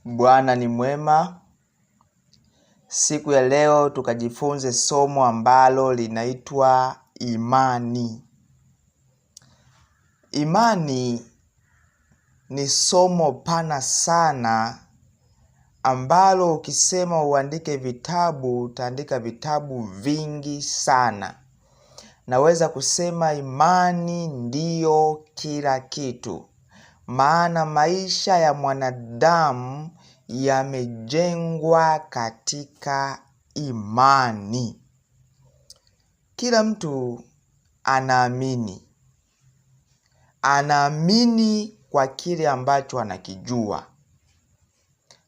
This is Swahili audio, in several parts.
Bwana ni mwema. Siku ya leo tukajifunze somo ambalo linaitwa imani. Imani ni somo pana sana ambalo ukisema uandike vitabu utaandika vitabu vingi sana. Naweza kusema imani ndiyo kila kitu, maana maisha ya mwanadamu yamejengwa katika imani. Kila mtu anaamini, anaamini kwa kile ambacho anakijua,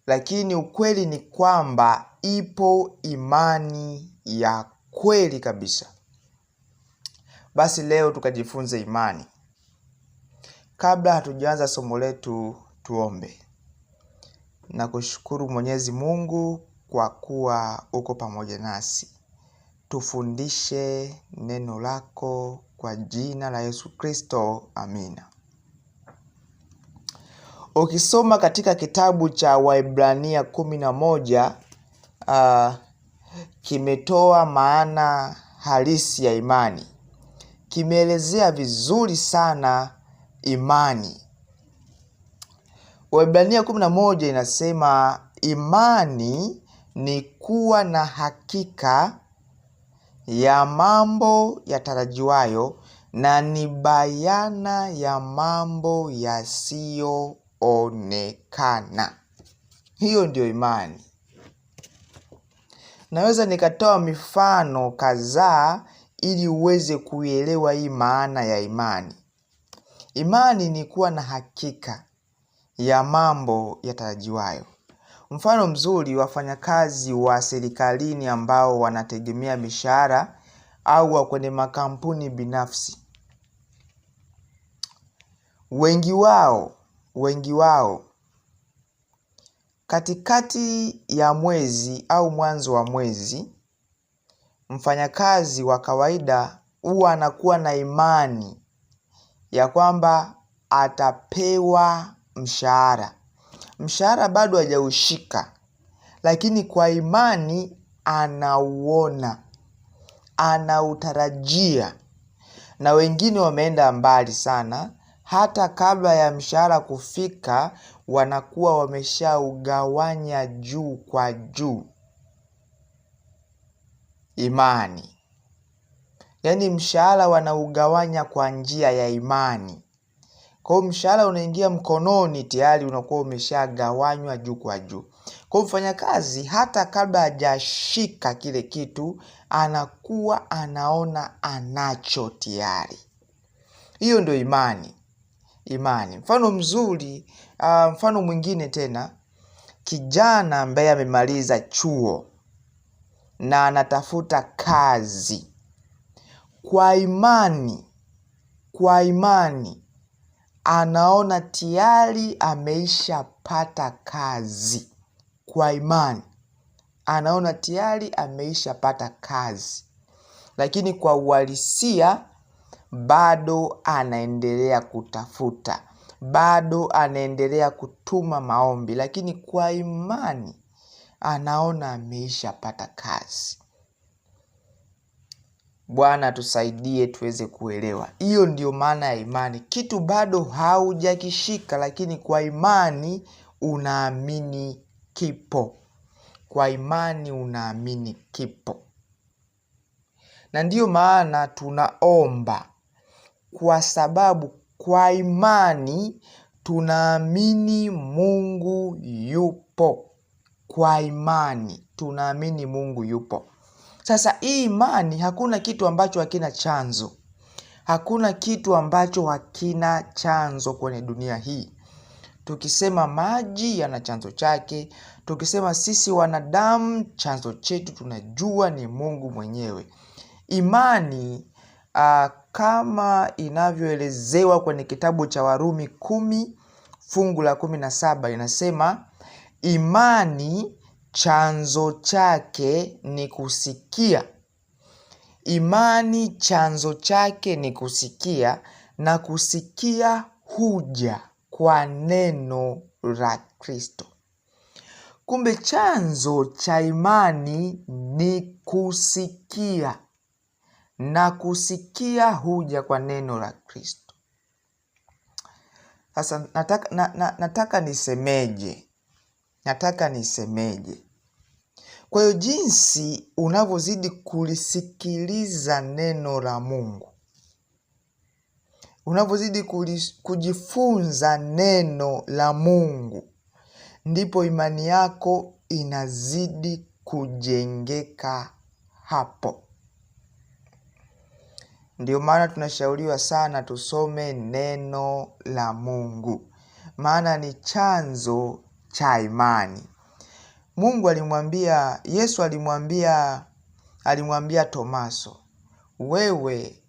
lakini ukweli ni kwamba ipo imani ya kweli kabisa. Basi leo tukajifunze imani. Kabla hatujaanza somo letu, tuombe. Nakushukuru Mwenyezi Mungu kwa kuwa uko pamoja nasi. Tufundishe neno lako kwa jina la Yesu Kristo, amina. Ukisoma katika kitabu cha Waebrania 11, kimetoa maana halisi ya imani. Kimeelezea vizuri sana imani. Waebrania 11 inasema imani ni kuwa na hakika ya mambo yatarajiwayo na ni bayana ya mambo yasiyoonekana. Hiyo ndiyo imani. Naweza nikatoa mifano kadhaa ili uweze kuielewa hii maana ya imani. Imani ni kuwa na hakika ya mambo yatarajiwayo. Mfano mzuri, wafanyakazi wa serikalini ambao wanategemea mishahara au wa kwenye makampuni binafsi. Wengi wao katikati ya mwezi au mwanzo wa mwezi, mfanyakazi wa kawaida huwa anakuwa na imani ya kwamba atapewa mshahara. Mshahara bado hajaushika, lakini kwa imani anauona, anautarajia. Na wengine wameenda mbali sana, hata kabla ya mshahara kufika, wanakuwa wameshaugawanya juu kwa juu. Imani. Yaani mshahara wanaugawanya kwa njia ya imani. Kwa hiyo mshahara unaingia mkononi tayari unakuwa umeshagawanywa juu kwa juu. Kwa hiyo mfanyakazi hata kabla hajashika kile kitu anakuwa anaona anacho tayari. Hiyo ndio imani. Imani. Mfano mzuri, mfano mwingine tena, kijana ambaye amemaliza chuo na anatafuta kazi. Kwa imani anaona tayari ameishapata kazi. Kwa imani anaona tayari ameishapata kazi, lakini kwa uhalisia bado anaendelea kutafuta, bado anaendelea kutuma maombi, lakini kwa imani anaona ameishapata kazi. Bwana tusaidie tuweze kuelewa. Hiyo ndiyo maana ya imani. Kitu bado haujakishika, lakini kwa imani unaamini kipo. Kwa imani unaamini kipo. Na ndiyo maana tunaomba, kwa sababu kwa imani tunaamini Mungu yupo. Kwa imani tunaamini Mungu yupo. Sasa hii imani, hakuna kitu ambacho hakina chanzo. Hakuna kitu ambacho hakina chanzo kwenye dunia hii. Tukisema maji yana chanzo chake, tukisema sisi wanadamu chanzo chetu tunajua ni Mungu mwenyewe. Imani kama inavyoelezewa kwenye kitabu cha Warumi 10 fungu la 17 inasema imani chanzo chake ni kusikia. Imani chanzo chake ni kusikia, na kusikia huja kwa neno la Kristo. Kumbe chanzo cha imani ni kusikia, na kusikia huja kwa neno la Kristo. Sasa nataka, nataka nisemeje? Nataka nisemeje? Kwa hiyo jinsi unavyozidi kulisikiliza neno la Mungu, unavyozidi kujifunza neno la Mungu, ndipo imani yako inazidi kujengeka hapo. Ndio maana tunashauriwa sana tusome neno la Mungu, maana ni chanzo cha imani. Mungu alimwambia, Yesu alimwambia Tomaso, wewe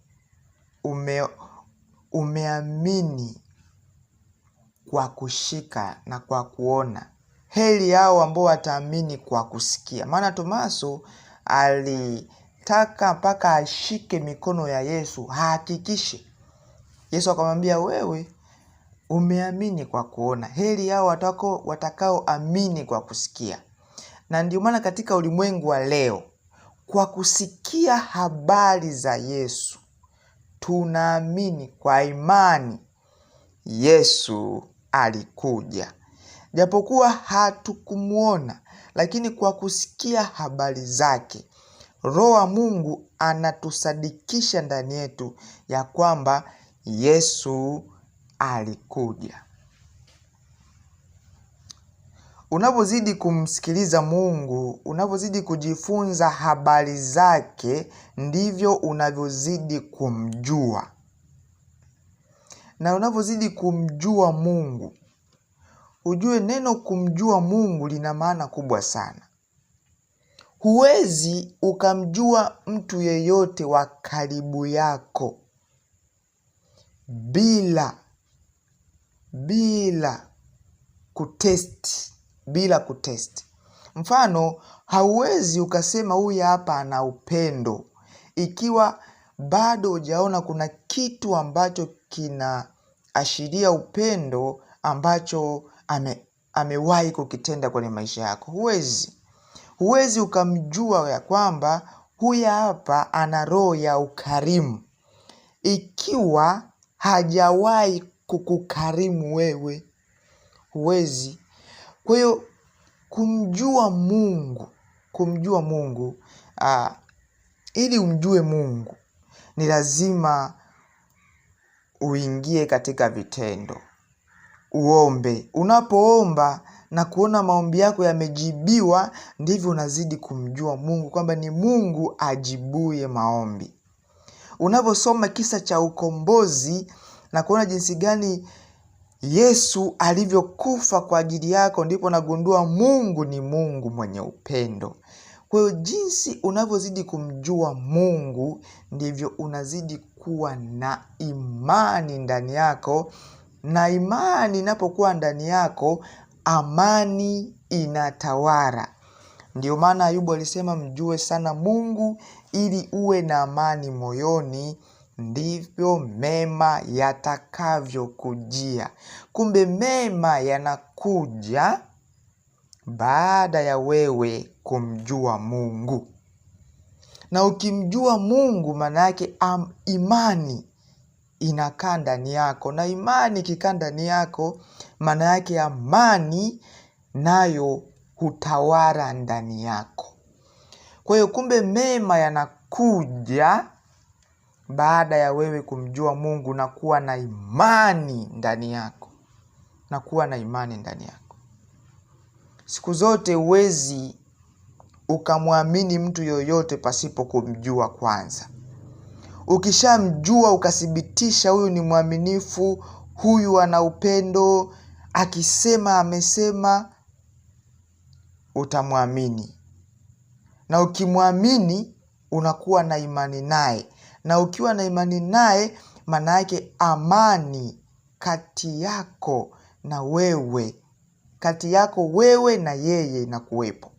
umeamini kwa kushika na kwa kuona. Heri hao ambao wataamini kwa kusikia. Maana Tomaso alitaka mpaka ashike mikono ya Yesu hahakikishe. Yesu akamwambia, wewe umeamini kwa kuona, heri hao watakaoamini kwa kusikia. Na ndio maana katika ulimwengu wa leo, kwa kusikia habari za Yesu tunaamini kwa imani Yesu alikuja, japokuwa hatukumuona, lakini kwa kusikia habari zake Roho wa Mungu anatusadikisha ndani yetu ya kwamba Yesu alikuja. Unapozidi kumsikiliza Mungu, unapozidi kujifunza habari zake, ndivyo unavyozidi kumjua. Na unavyozidi kumjua Mungu, ujue neno kumjua Mungu lina maana kubwa sana. Huwezi ukamjua mtu yeyote wa karibu yako bila kutesti, bila kutesti. Mfano, hauwezi ukasema huyu hapa ana upendo ikiwa bado hujaona kuna kitu ambacho kinaashiria upendo ambacho amewahi kukitenda kwenye maisha yako. Huwezi ukamjua ya kwamba huyu hapa ana roho ya ukarimu ikiwa hajawahi kukukarimu wewe. Huwezi. Kwa hiyo kumjua Mungu, kumjua Mungu, ili umjue Mungu ni lazima uingie katika vitendo, uombe. Unapoomba na kuona maombi yako yamejibiwa, ndivyo unazidi kumjua Mungu kwamba ni Mungu ajibuye maombi. Unaposoma kisa cha ukombozi na kuona jinsi gani Yesu alivyokufa kwa ajili yako, ndipo nagundua Mungu ni Mungu mwenye upendo. Kwa hiyo jinsi unavyozidi kumjua Mungu ndivyo unazidi kuwa na imani ndani yako, na imani inapokuwa ndani yako, amani inatawala. Ndio maana Ayubu alisema mjue sana Mungu ili uwe na amani moyoni, ndivyo mema yatakavyokujia. Kumbe mema yanakuja baada ya wewe kumjua Mungu. Na ukimjua Mungu, maana yake imani inakaa ndani yako, na imani ikikaa ndani yako, maana yake amani nayo hutawala ndani yako. Kwa hiyo kumbe mema yanakuja baada ya wewe kumjua Mungu na kuwa na imani ndani yako, na kuwa na imani ndani yako. Siku zote huwezi ukamwamini mtu yoyote pasipo kumjua kwanza. Ukishamjua ukathibitisha huyu ni mwaminifu, huyu ana upendo, akisema amesema, utamwamini. Na ukimwamini unakuwa na imani naye, na ukiwa na imani naye, maana yake amani kati yako na wewe, kati yako wewe na yeye inakuwepo.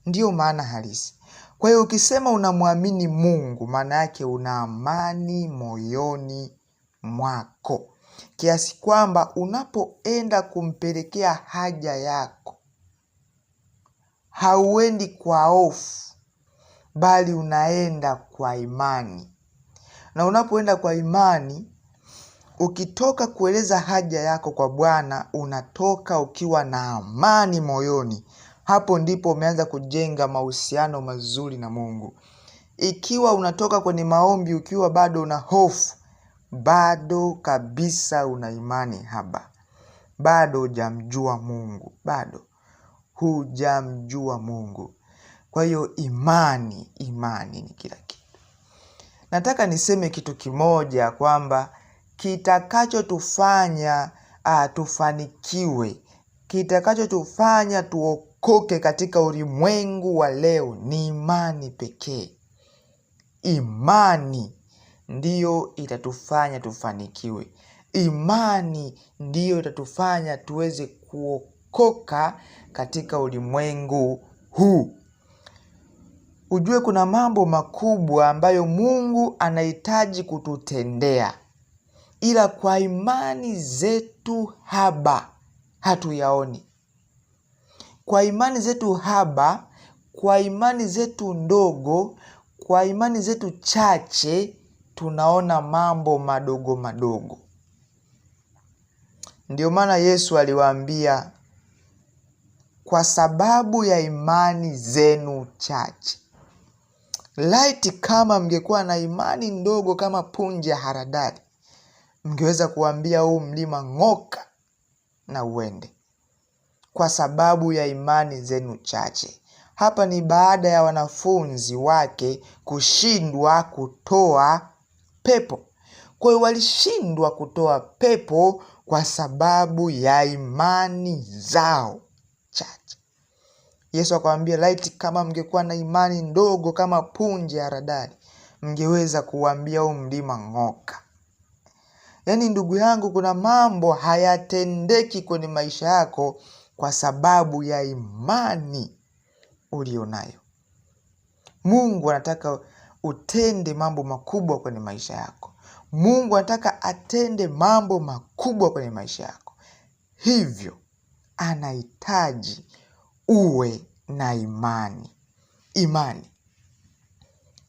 Ndiyo maana halisi. Kwa hiyo ukisema unamwamini Mungu, maana yake una amani moyoni mwako, kiasi kwamba unapoenda kumpelekea haja yako, Hauendi kwa hofu, bali unaenda kwa imani. Na unapoenda kwa imani, ukitoka kueleza haja yako kwa Bwana, unatoka ukiwa na amani moyoni. Hapo ndipo umeanza kujenga mahusiano mazuri na Mungu. Ikiwa unatoka kwenye maombi ukiwa bado una hofu, bado kabisa una imani haba, bado hujamjua Mungu, bado hujamjua Mungu. Kwa hiyo imani, imani ni kila kitu. Nataka niseme kitu kimoja kwamba kitakachotufanya tufanikiwe, kitakachotufanya tuokoke katika ulimwengu wa leo ni imani pekee. Imani ndiyo itatufanya tufanikiwe. Imani ndiyo itatufanya tuweze kuokoka katika ulimwengu huu. Ujue kuna mambo makubwa ambayo Mungu anahitaji kututendea, ila kwa imani zetu haba hatuyaoni. Kwa imani zetu haba, kwa imani zetu ndogo, kwa imani zetu chache tunaona mambo madogo madogo. Ndio maana Yesu aliwaambia, kwa sababu ya imani zenu chache. Laiti kama mngekuwa na imani ndogo kama punje ya haradali, mngeweza kuambia huu mlima ng'oka na uende, kwa sababu ya imani zenu chache. Hapa ni baada ya wanafunzi wake kushindwa kutoa pepo. Kwa hiyo walishindwa kutoa pepo kwa sababu ya imani zao chache. Yesu akawaambia, laiti kama mngekuwa na imani ndogo kama punje ya haradali, mngeweza kuambia huu mlima ng'oka. Yaani ndugu yangu, kuna mambo hayatendeki kwenye maisha yako kwa sababu ya imani ulionayo. Mungu anataka utende mambo makubwa kwenye maisha yako. Mungu anataka atende mambo makubwa kwenye maisha yako. Hivyo anahitaji uwe na imani. Imani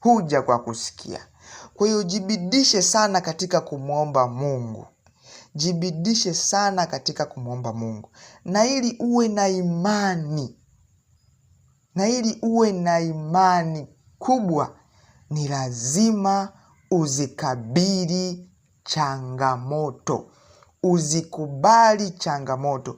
huja kwa kusikia. Kwa hiyo jibidishe sana katika kumwomba Mungu, jibidishe sana katika kumwomba Mungu, na ili uwe na imani, na ili uwe na imani kubwa, ni lazima uzikabili changamoto, uzikubali changamoto.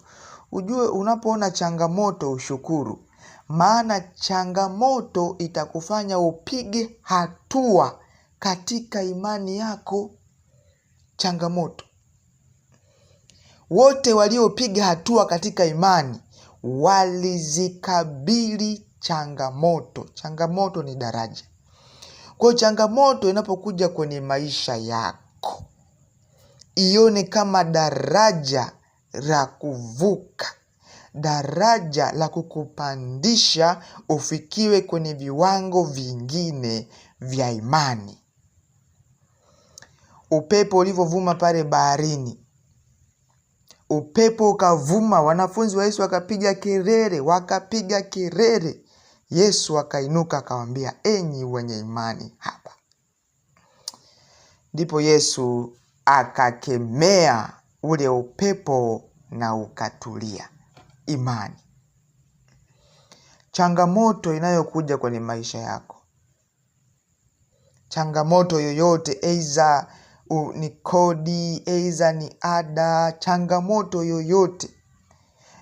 Ujue unapoona changamoto ushukuru, maana changamoto itakufanya upige hatua katika imani yako. Changamoto, wote waliopiga hatua katika imani walizikabili changamoto. Changamoto ni daraja. Kwa hiyo changamoto inapokuja kwenye maisha yako, ione kama daraja la kuvuka, daraja la kukupandisha ufikiwe kwenye viwango vingine vya imani. Upepo ulivyovuma pale baharini, upepo ukavuma, wanafunzi wa Yesu wakapiga kelele, wakapiga kelele. Yesu akainuka akawaambia, enyi wenye imani haba. Ndipo Yesu akakemea ule upepo na ukatulia. Imani, changamoto inayokuja kwenye maisha yako, changamoto yoyote, aidha ni kodi, aidha ni ada, changamoto yoyote,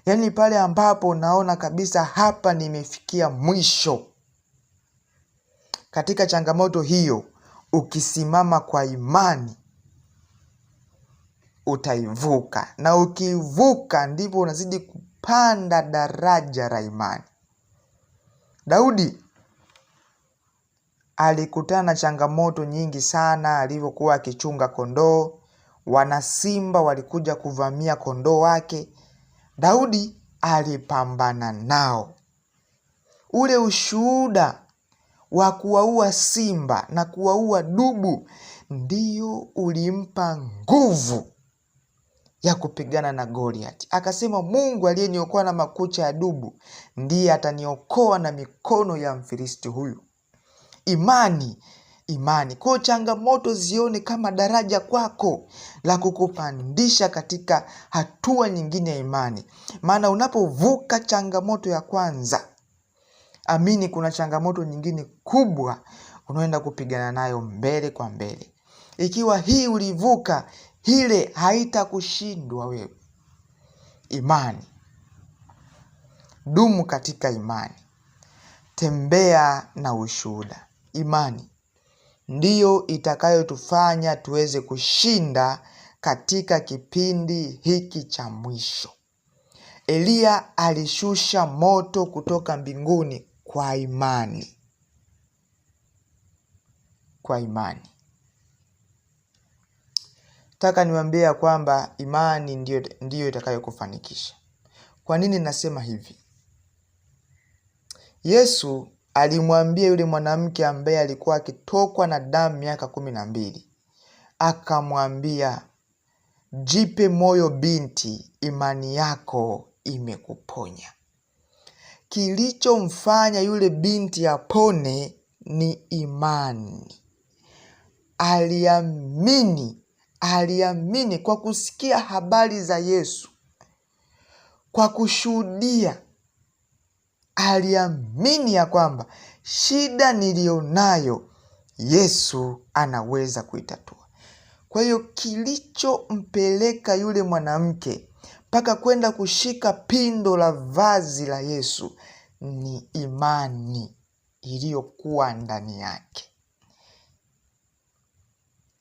yaani pale ambapo unaona kabisa hapa nimefikia mwisho katika changamoto hiyo, ukisimama kwa imani utaivuka, na ukivuka ndivyo unazidi kupanda daraja la imani. Daudi alikutana na changamoto nyingi sana alivyokuwa akichunga kondoo. Wanasimba walikuja kuvamia kondoo wake. Daudi alipambana nao. Ule ushuhuda wa kuwaua simba na kuwaua dubu ndio ulimpa nguvu ya kupigana na Goliati. Akasema, Mungu aliyeniokoa na makucha ya dubu ndiye ataniokoa na mikono ya Mfilisti huyu. Imani, imani. Kwa changamoto zione kama daraja kwako la kukupandisha katika hatua nyingine ya imani, maana unapovuka changamoto ya kwanza, amini kuna changamoto nyingine kubwa unaenda kupigana nayo mbele kwa mbele. Ikiwa hii ulivuka, hile haitakushindwa wewe. Imani, dumu katika imani, tembea na ushuhuda. Imani ndiyo itakayotufanya tuweze kushinda katika kipindi hiki cha mwisho. Eliya alishusha moto kutoka mbinguni kwa imani, kwa imani. Nataka niwaambie ya kwamba imani ndiyo itakayokufanikisha. Kwa nini nasema hivi? Yesu alimwambia yule mwanamke ambaye alikuwa akitokwa na damu miaka 12, akamwambia, jipe moyo binti, imani yako imekuponya. Kilichomfanya yule binti apone ni imani. Aliamini kwa kusikia habari za Yesu, kwa kushuhudia. Aliamini ya kwamba shida nilionayo Yesu anaweza kuitatua. Kwa hiyo kilichompeleka yule mwanamke mpaka kwenda kushika pindo la vazi la Yesu ni imani iliyokuwa ndani yake.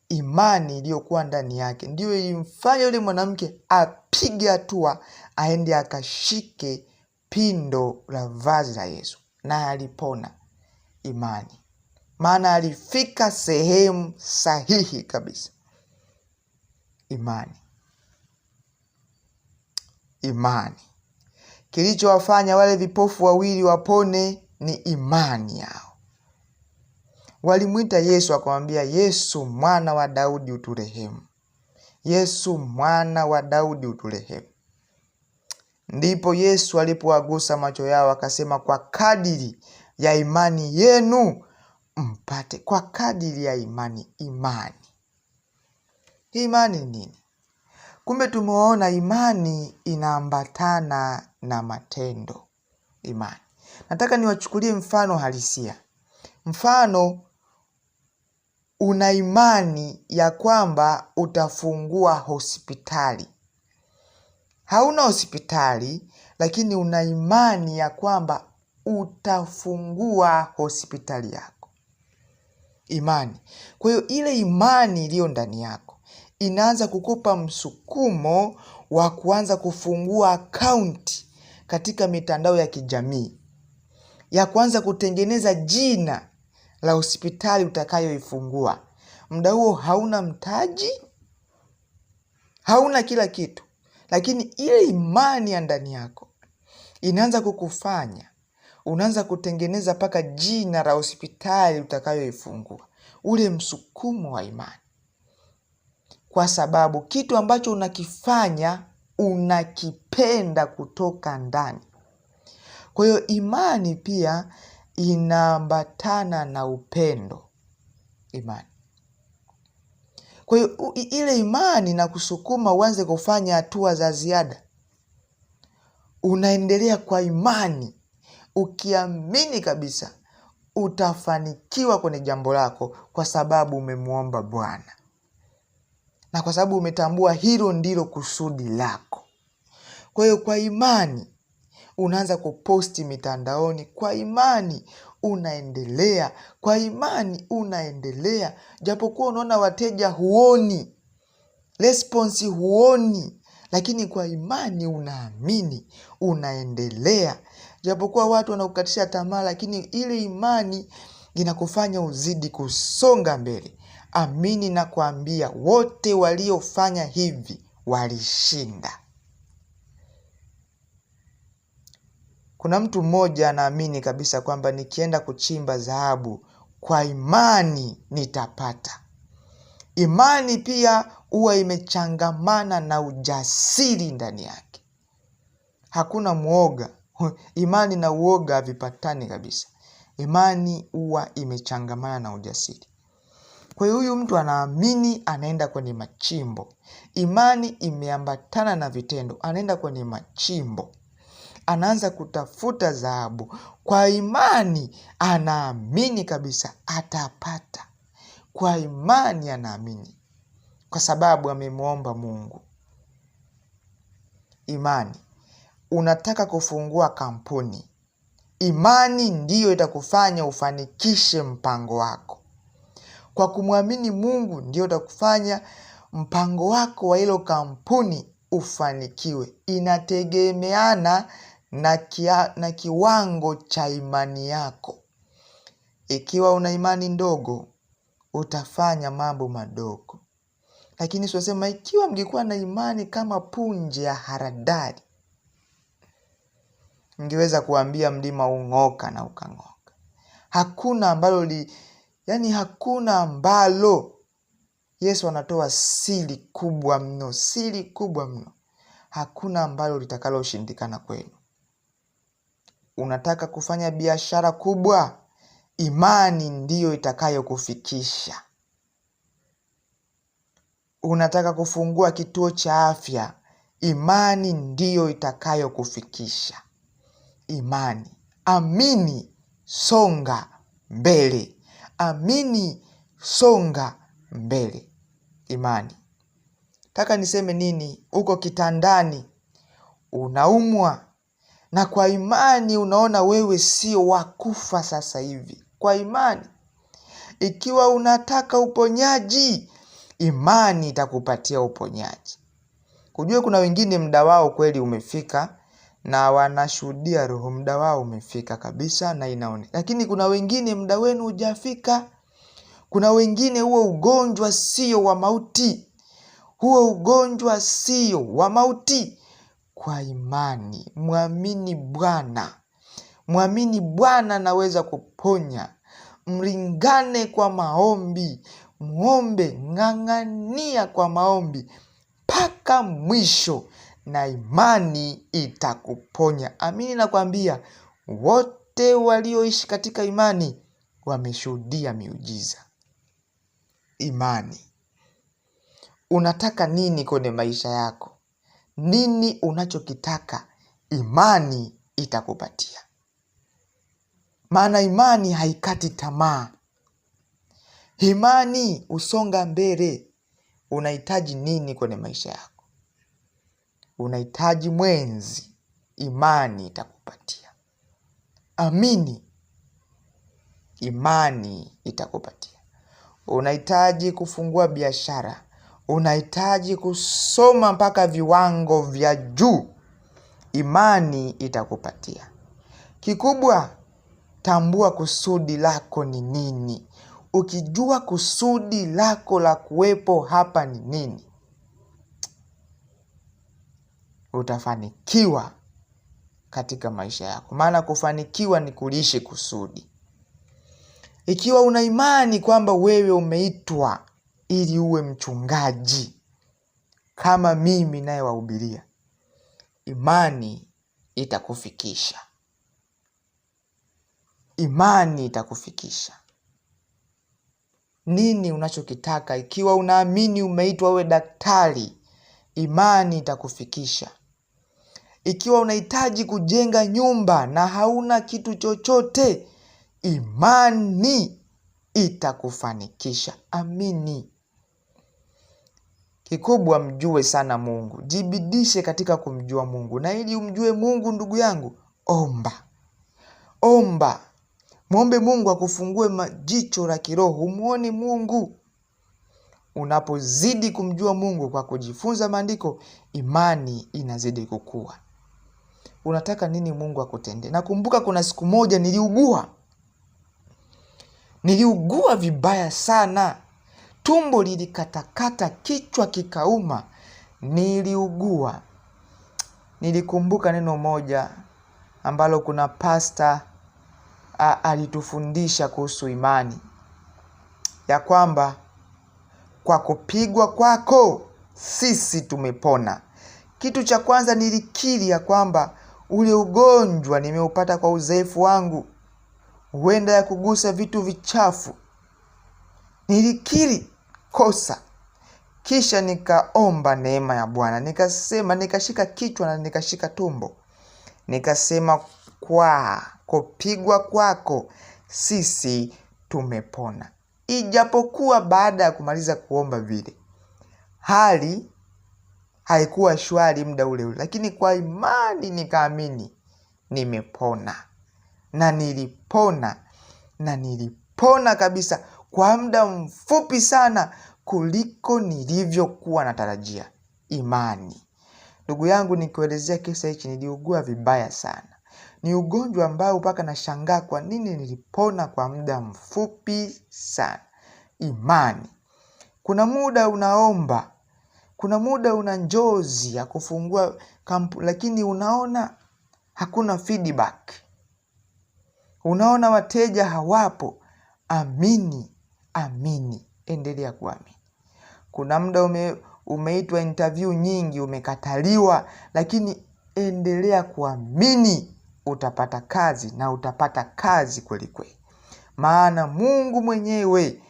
Imani iliyokuwa ndani yake ndiyo ilimfanya yule mwanamke apige hatua, aende akashike pindo la vazi la Yesu, na alipona. Imani, maana alifika sehemu sahihi kabisa. Imani, imani. Kilichowafanya wale vipofu wawili wapone ni imani yao. Walimwita Yesu akamwambia, Yesu mwana wa Daudi uturehemu. Yesu mwana wa Daudi uturehemu. Ndipo Yesu alipowagusa macho yao akasema, kwa kadiri ya imani yenu mpate. Kwa kadiri ya imani. Imani hii imani ni nini? Kumbe tumeona imani inaambatana na matendo. Imani, nataka niwachukulie mfano halisia. Mfano, una imani ya kwamba utafungua hospitali. Hauna hospitali, lakini una imani ya kwamba utafungua hospitali yako. Imani. Kwa hiyo ile imani iliyo ndani yako inaanza kukupa msukumo wa kuanza kufungua akaunti katika mitandao ya kijamii, ya kuanza kutengeneza jina la hospitali utakayoifungua. Muda huo hauna mtaji, hauna kila kitu, lakini ile imani ya ndani yako inaanza kukufanya unaanza kutengeneza mpaka jina la hospitali utakayoifungua. Ule msukumo wa imani, kwa sababu kitu ambacho unakifanya unakipenda kutoka ndani. Kwa hiyo imani pia inaambatana na upendo. Imani. Kwa hiyo ile imani na kusukuma uanze kufanya hatua za ziada. Unaendelea kwa imani, ukiamini kabisa utafanikiwa kwenye jambo lako, kwa sababu umemuomba Bwana na kwa sababu umetambua hilo ndilo kusudi lako. Kwa hiyo kwa imani unaanza kuposti mitandaoni, kwa imani unaendelea, kwa imani unaendelea, japokuwa unaona wateja huoni, response huoni, lakini kwa imani unaamini, unaendelea, japokuwa watu wanakukatisha tamaa, lakini ile imani inakufanya uzidi kusonga mbele. Amini na kuambia, wote waliofanya hivi walishinda. Kuna mtu mmoja anaamini kabisa kwamba nikienda kuchimba dhahabu kwa imani nitapata. Imani pia huwa imechangamana na ujasiri ndani yake. Hakuna mwoga. Imani na uoga havipatani kabisa. Imani huwa imechangamana na ujasiri. Kwa hiyo huyu mtu anaamini, anaenda kwenye machimbo. Imani imeambatana na vitendo, anaenda kwenye machimbo, anaanza kutafuta dhahabu. Kwa imani anaamini kabisa atapata. Kwa imani anaamini, kwa sababu amemwomba Mungu. Imani. Unataka kufungua kampuni, imani ndiyo itakufanya ufanikishe mpango wako. Kwa kumwamini Mungu ndiyo itakufanya mpango wako wa hilo kampuni ufanikiwe. Inategemeana na kiwango cha imani yako. Ikiwa una imani ndogo, utafanya mambo madogo. Lakini siwasema ikiwa mngekuwa na imani kama punje ya haradali, mngeweza kuambia mlima ung'oka na ukang'oka. Hakuna ambalo li, yani hakuna ambalo Yesu anatoa siri kubwa mno, siri kubwa mno. Hakuna ambalo litakaloshindikana kwenu. Unataka kufanya biashara kubwa, imani ndiyo itakayokufikisha. Unataka kufungua kituo cha afya, imani ndiyo itakayokufikisha. Imani, amini, songa mbele. Amini, songa mbele. Imani. Nataka niseme nini? Uko kitandani unaumwa, na kwa imani unaona wewe sio wa kufa sasa hivi. Kwa imani, ikiwa unataka uponyaji, imani itakupatia uponyaji. Kujue kuna wengine muda wao kweli umefika na wanashuhudia roho, muda wao umefika kabisa na inaone, lakini kuna wengine muda wenu hujafika. Kuna wengine huo ugonjwa sio wa mauti, huo ugonjwa sio wa mauti. Kwa imani mwamini Bwana, mwamini Bwana anaweza kuponya. Mlingane kwa maombi, muombe, ng'ang'ania kwa maombi mpaka mwisho, na imani itakuponya. Amini nakwambia, wote walioishi katika imani wameshuhudia miujiza. Imani. Unataka nini kwenye maisha yako? Nini unachokitaka? Imani itakupatia. Maana imani haikati tamaa. Imani husonga mbele. Unahitaji nini kwenye maisha yako? Unahitaji mwenzi, imani itakupatia. Amini, imani itakupatia. Unahitaji kufungua biashara, unahitaji kusoma mpaka viwango vya juu, imani itakupatia. Kikubwa, tambua kusudi lako ni nini. Ukijua kusudi lako la kuwepo hapa ni nini, utafanikiwa katika maisha yako. Maana kufanikiwa ni kuliishi kusudi. Ikiwa una imani kwamba wewe umeitwa ili uwe mchungaji kama mimi nayewahubiria, imani itakufikisha. Imani itakufikisha. Nini unachokitaka? Ikiwa unaamini umeitwa uwe daktari, imani itakufikisha. Ikiwa unahitaji kujenga nyumba na hauna kitu chochote, imani itakufanikisha. Amini. Kikubwa mjue sana Mungu, jibidishe katika kumjua Mungu. Na ili umjue Mungu, ndugu yangu, omba, omba, mwombe Mungu akufungue jicho la kiroho, umwone Mungu. Unapozidi kumjua Mungu kwa kujifunza maandiko, imani inazidi kukua. Unataka nini Mungu akutendee? Nakumbuka kuna siku moja niliugua, niliugua vibaya sana, tumbo lilikatakata, kichwa kikauma, niliugua. Nilikumbuka neno moja ambalo kuna pasta alitufundisha kuhusu imani, ya kwamba Kwa kupigwa kwako sisi tumepona. Kitu cha kwanza nilikiri ya kwamba ule ugonjwa nimeupata kwa udhaifu wangu, huenda ya kugusa vitu vichafu. Nilikiri kosa, kisha nikaomba neema ya Bwana, nikasema, nikashika kichwa na nikashika tumbo, nikasema kwa kupigwa kwako sisi tumepona. Ijapokuwa baada ya kumaliza kuomba vile hali haikuwa shwari muda ule ule, lakini kwa imani nikaamini nimepona, na nilipona, na nilipona kabisa kwa muda mfupi sana kuliko nilivyokuwa natarajia. Imani, ndugu yangu, nikuelezea kisa hichi, niliugua vibaya sana. Ni ugonjwa ambao mpaka nashangaa kwa nini nilipona kwa muda mfupi sana. Imani. Kuna muda unaomba, kuna muda una njozi ya kufungua kampuni, lakini unaona hakuna feedback, unaona wateja hawapo. Amini, amini, endelea kuamini. Kuna muda umeitwa interview nyingi, umekataliwa, lakini endelea kuamini, utapata kazi na utapata kazi kweli kweli, maana Mungu mwenyewe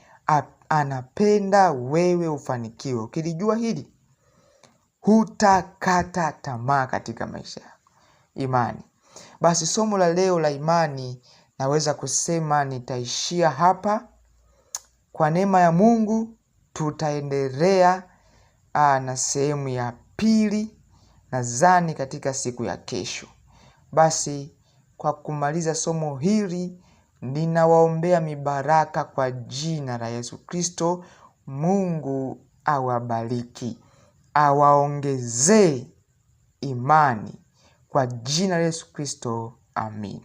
anapenda wewe ufanikiwe. Ukilijua hili hutakata tamaa katika maisha yako. Imani. Basi somo la leo la imani naweza kusema nitaishia hapa. Kwa neema ya Mungu tutaendelea na sehemu ya pili nadhani katika siku ya kesho. Basi kwa kumaliza somo hili ninawaombea mibaraka kwa jina la Yesu Kristo. Mungu awabariki, awaongezee imani kwa jina la Yesu Kristo, amin.